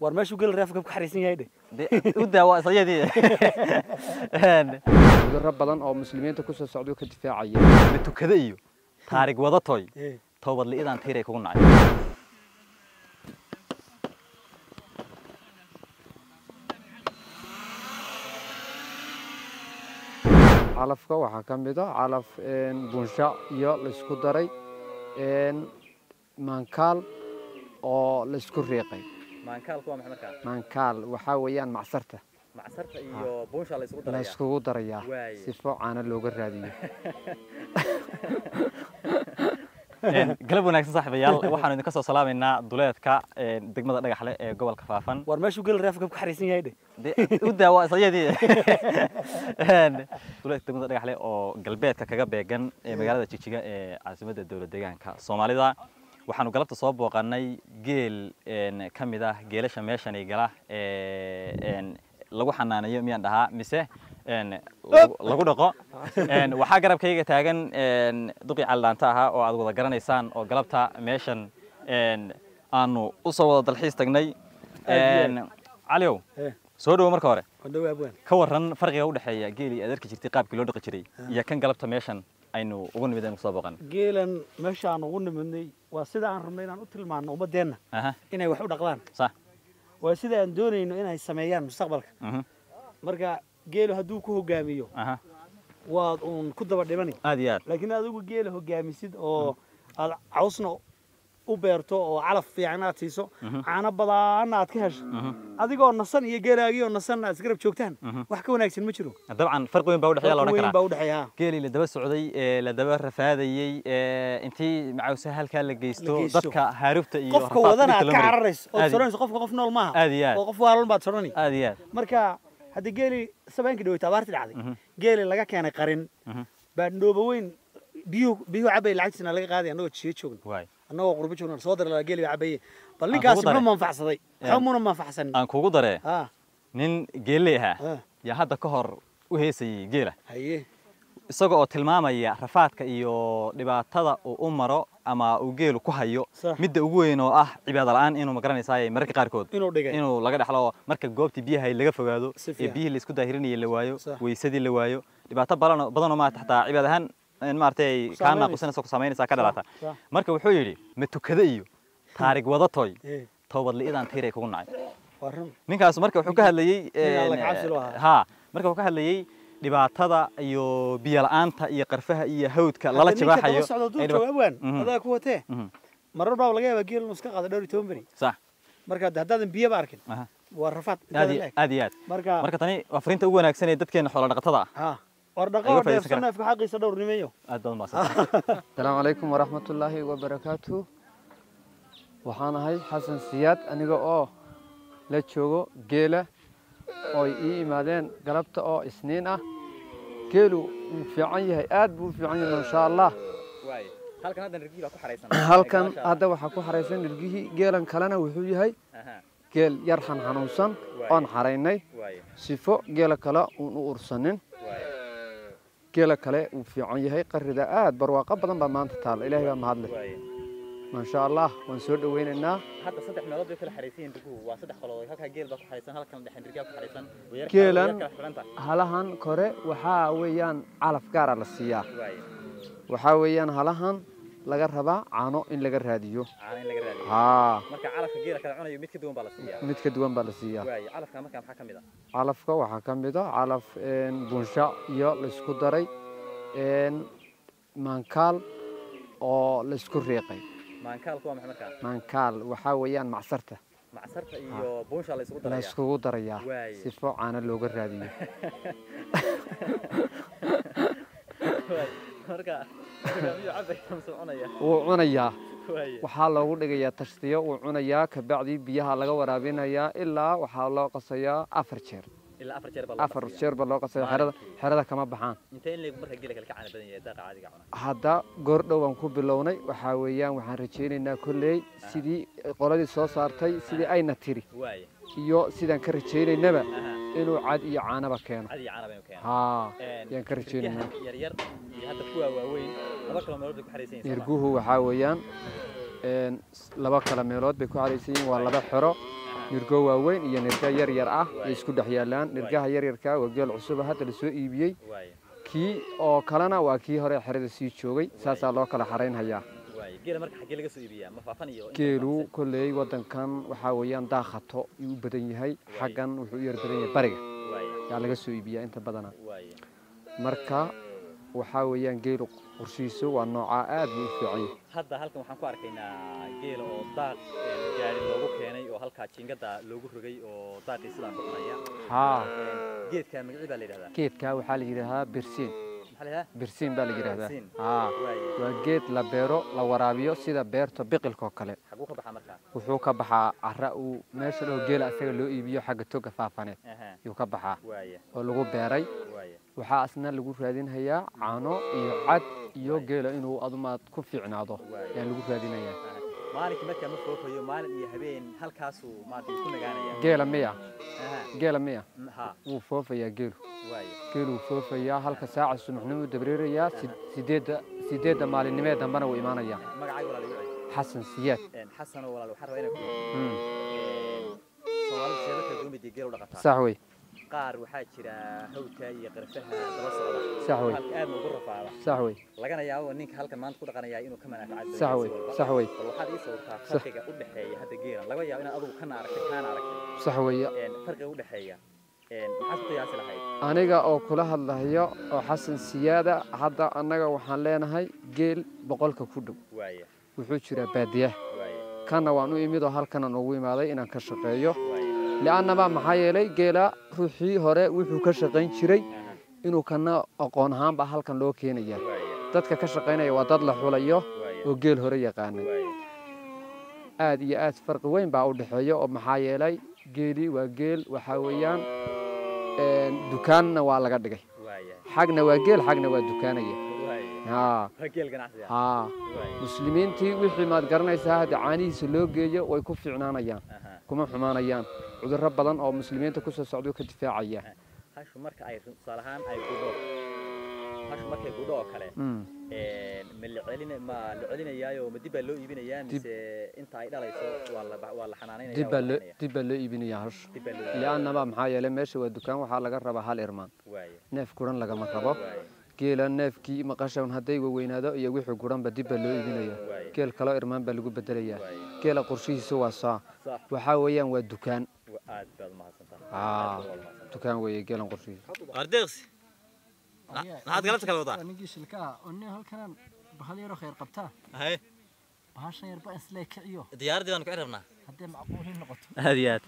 War meeshuu gel reefka ku xariisan yahay dhe. U daawa isayadii. Cudurro badan oo muslimiinta ku soo socda ka difaacaya. Ma tukada iyo taarig wadatoy toobad li'idaan tiiray kugu nacay. Calafka waxaa ka mid ah calaf bunsha iyo laisku daray maankaal oo laisku riiqay. Maankaalku waa maxay markaa? Maankaal waxaa weeyaan macsarta. Macsarta iyo buunsha la isugu darayaa. La iskugu darayaa Waaye. sifo caano looga raadiyo. Galab wanaagsan saaxiibayaal, waxaanu idinka soo salaamaynaa duleedka degmada Dhagaxle ee gobolka Faafan. War meeshuu gel reefka ku xariisan yahay dhe. U daawa isayadii. Duleedka degmada Dhagaxle oo galbeedka kaga beegan ee magaalada Jigjiga ee caasimadda dowlad deegaanka Soomaalida, waxaanu galabta soo booqanay geel ka mid ah geelasha meeshani gala ee lagu xanaaneeyo, miyaan dhahaa mise lagu dhaqo. Waxaa garabkayga taagan duqii Cali ahaa oo aad wada garanaysaan, oo galabta meeshan aanu u soo wada dalxiis tagnay. Caliow, soo dhawo marka hore. Ka waran farqiga u dhexeeya geelii aad arki jirtay qaabkii loo dhaqi jiray iyo kan galabta meeshan aynu ugu nimid, aynu kusoo booqan? Geelan meeshaan ugu nimidnay waa sida aan rabnay inaan u tilmaanno ummadeenna inay wax u dhaqdaan. Sax. Waa sida aan doonayno inay sameeyaan mustaqbalka. Marka geelu hadduu ku hogaamiyo, waad uun ku daba dhimani. Aad iyo aad. Laakiin adigu geela hogaamisid oo aad cawsna u beerto oo calaf fiican aad siiso, caano badanna aad ka hesho, adigoo nasan iyo geelaagii oo nasan aad isgarab joogtaan, wax ka wanaagsan ma jiro. Dabcan farqi weyn baa udhexeeya la odhan weyn karaa. Baa udhexeeya geelii la daba socday ee la daba rafaadayey ee intii macawsaha halkaa la geysto, La geysto. Dadka haarufta iyo qofka rafaadka wadana dhibka aad loo ka mariyo. cararayso ood Aad iyo- soranayso qofka qof nool maaha Aad iyo aad. oo qof waalan baad sorani. Aad iyo aad. Marka haddii geeli sabeenkii dhaweyta abaarti dhacday, geeli laga keenay qarin baa dhoobo weyn biyuhu cabay, lacagtiisna laga qaaday annagoo jiyo joogna, Waay. annagoo qurbo joogna soo dara geeli baa cabaye. Bal Aan ninkaasi kugu daray. muxuu manfacsaday? Muxuu muna manfacsanin? Aan kugu daree, nin geelley ahaa yaa hadda ka hor u heesayey geela, haye, isaga oo tilmaamaya rafaadka iyo dhibaatada uu u maro ama uu geelu ku hayo. Sax. Midda ugu weyn oo ah cibaado la'aan inuu magaranaysaay mararka qaarkood inuu dhigay, inuu laga dhexlo marka goobtii biyaha laga fogaado Si ee fiican. biyihii la isku daahirinayay la waayo, Sax. weysadii la waayo, dhibaato badan badanoo maarata xataa cibaad ahaan in maaragtay kaa saameynaysa. naaqusanaysa, ku saameynaysa ka dhalata. Sax. Marka wuxuu yidhi: ma tukada iyo taarig wadatoy, toobad li'idaan tiiray kugu nacay. Waa run. Ninkaas marka wuxuu ka hadlayey Nin Alla ka cabsi loo ahaa. Ha, marka wuxuu ka hadlayey dhibaatada iyo biyo la'aanta iyo qarfaha iyo hawdka lala Hadda ninka daba jibaaxayo socdo ay duur dhiba- jooga abwaan adaa ku watee, marar baa laga yaabaa geel inuu iska qaado dhowr iyo toban beri. Sax. Marka hadda haddaadan biyaba arkin, waa rafaad Aad intaadan iyo la eg. aad iyo aad. Marka marka tani waa fariinta ugu wanaagsan ee dadkeena xoola dhaqatada ah ha war ay dhaqo uga faa'iidaysan dheefso karaan. neefka xaqiisa dhowr nimeeyo. Aad baad umahadsantahay. Asalaamu calaykum waraxmatullaahi wabarakaatu. Waxaan ahay Xasan Siyaad, aniga oo la joogo geela oo ay ii imaadeen galabta oo Isniin ah. Geelu wuu fiican yahay, aad buu u fiican yahay, maasha Allah. Halkan hadda nirgihii baa ku xaraysan. Halkan hadda waxaa ku xaraysan nirgihii. Geelan kalena wuxuu yahay geel yar xanxanuunsan oon xaraynay sifo geela kale uun u ursanin. Geela kale wuu fiican yahay, qarrida aad barwaaqo badan baa maanta taalla, Ilaahay baa mahadleh, maasha Allah. Waan soo dhowaynaynaa. Hadda saddex meelood bay kala xaraysan yihiin nirguhu, waa saddex qolodood. Halkaa geel baa ku xaraysan, halkan dhexe nirgiyaa ku xaraysan. Way yar Geelan- way yar kala xiran tahay. Halahan kore waxaa weeyaan calaf gaara la siiyaa. Waxaa weeyaan halahan laga rabaa caano in laga raadiyo. Caano in laga raadiyo. Haa. Marka calafka geela kala cunayo mid ka duwan baa la siiyaa. Mid ka duwan baa la siiyaa. Waaye, calafka marka maxaa ka mid ah? Calafka waxaa ka mid ah calaf bunsha iyo laisku daray maankaal oo laisku riiqay. Maankaalku waa maxay markaa? Maankaal waxaa weeyaan macsarta. Macsarta iyo buunsha la isugu La darayaa. iskugu darayaa Waaye. sifo caano looga raadiyo. Waaye, marka miyuu cabaya mise cunaya? Wuu cunayaa. Waaye. Waxaa loogu dhigayaa tashtiyo, wuu cunayaa, kabacdi biyaha laga waraabinayaa ilaa waxaa loo qasayaa 4 jeer. Ilaa 4 jeer baa loo 4 qasaya. jeer baa loo qasaya. Xerada Maalinkii. Xerada kama baxaan. Intee in leeg marka geela kale ka caana badan yahay daaqa caadiga cuna? Hadda goordhow aan ku bilownay. Waxaa weeyaan waxaan rajaynaynaa kolley sidii qoladii soo saartay sidii ayna tiri Waaye. iyo sidaan ka rajaynaynaba inuu cad iyo caanaba keeno. Cad iyo caana baynu keeno. Haa, yaan ka rajaynaynaa. Nirgaha yar yar iyo hadda kuwa waaweyn laba kala meelood bay ku xaraysan yihiin, soo ma? Nirguhu waxaa weeyaan laba kala meelood bay ku xaraysan yihiin, waa laba xero. Nirgo waaweyn iyo nirga yar yar ah ay isku dhex yaalaan. Nirgaha yaryarka waa geel cusub hadda la soo iibiyey, kii oo kalena waa kii hore xerada sii joogay. Saasaa loo kala xaraynhayaa. Geelu kolley waddankan waxaa weeyaan daakhato yuu u badan yahay, xaggan wuxuu u yar badan yahay bariga yaa laga soo iibiyaa inta badana. Marka waxaa weeyaan geelu qorshihiisu waa noocaa, aad buu u fiican yahay. Hadda halkan waxaan ku arkaynaa geela oo daaq gaari loogu keenay oo halkaa jiingada loogu rogay oo daaqii sidaa ku cunaya. Haa. Geedka magacii baa la yidhahdaa? Geedka waxaa la yidhahdaa bersiin. Maxaa la yidhahdaa? Bersiin baa la yidhahdaa. Bersiin. Haa, waa geed la beero, la waraabiyo sida beerta biqilka oo kale. Xaguu ka baxaa markaa? Wuxuu ka baxaa cara uu meesha dhoo geela isaga loo iibiyo xagga toga faafaneed yuu ka baxaa oo lagu beeray. Waxaa asna lagu raadinhayaa caano iyo cad iyo geela inuu adumaad ku fiicnaado ayaa lagu raadinayaa. Maalinkii markaa ma foofayo, maalin iyo habeen halkaasuu maaragtay ku nagaanaya? Geela miya? Geela miya? Wuu foofayaa geelu. Geelu wuu foofayaa, halka saaca subaxnimuu dabreerayaa, 8-da maalinimee dambena wuu imaanayaa. Magacaaga walaal igu celi. Xasan Siyaad. Xasan oo walaal, waxaan rabaa inaan ku weydiiyo, Soomaalidu siyaabo kala duwan bay dee geel u dhaqataa. Sax wey. Qaar waxaa jira hawdka iyo qarfaha daba socda. Sax wey. Halka aadna ugu rafaada. Sax wey. Lagana yaabo ninka halkan maanta ku dhaqanaya inuu ka manaafacaad badan Sax yahay wey. si walba. Sax wey. Bal waxaad ii sawirtaa farqiga u dhexeeya hadda geelan laga yaabo inaad adigu kana aragtay kaana aragtay. Sax weeye. Farqiga u dhexeeya maxaad ku qiyaasi lahayd? Aniga oo kula hadlahayo oo Xasan Siyaada, hadda annaga waxaan leenahay geel 100-ka ku dhow. Wuxuu jiraa baadiyaha. Kana waan u imid oo halkanan ugu imaaday inaan ka shaqeeyo, li'annaba maxaa yeelay geela ruuxii hore wuxuu ka shaqayn jiray inuu kana aqoon ahaanba halkan loo keenaya. Dadka ka shaqaynaya waa dad la xulayo oo geel hore yaqaanay. Aad iyo aad farqi weyn baa u dhexeeya, oo maxaa yeelay geeli waa geel, waxaa weeyaan dukaanna waa laga dhigay, xagna waa geel xagna waa dukaanaya. Haa. Waa geel ganacsiga. Haa, muslimiintii wixii maad garanaysaa hadda caanihiisa loo geeyo way ku fiicnaanayaan, kuma xumaanayaan, cudurro badan oo muslimiinta ku soo socduu ka difaacaya. Hashu marka ay tusaale ahaan ay gudho, hashu markay gudho oo kale, ma la celin, ma la celinayaayo, ma dib baa loo iibinayaa mise inta ay dhalayso waa la xanaanaynaya? Dib baa loo iibinayaa hashu. Dib baa loo iibinaya. Li'annaba maxaa yeelay meesha waa dukaan, waxaa laga rabaa hal irmaan, neef guran lagama rabo. Geela neefkii maqashan hadday waweynaado iyo wixii guranba dib baa loo iibinayaa, geel kaloo irmaan baa lagu bedelayaa. Geela qorshihiisa waa saa, waxaa weeyaan waa dukaan. Aad baad umahadsantahay. Haa, dukaan weeye geelan qorshihiisa. Ardeeqsi, maxaad galabta kala wadaa? Ninkii shilka ah oo nin halkanan bahal yaroo khayr qabtaa. Haye. Bahashan yarba islee kiciyo. Diyaaraddii baanu kici rabnaa haddii macquulin noqoto. Aad iyo aad.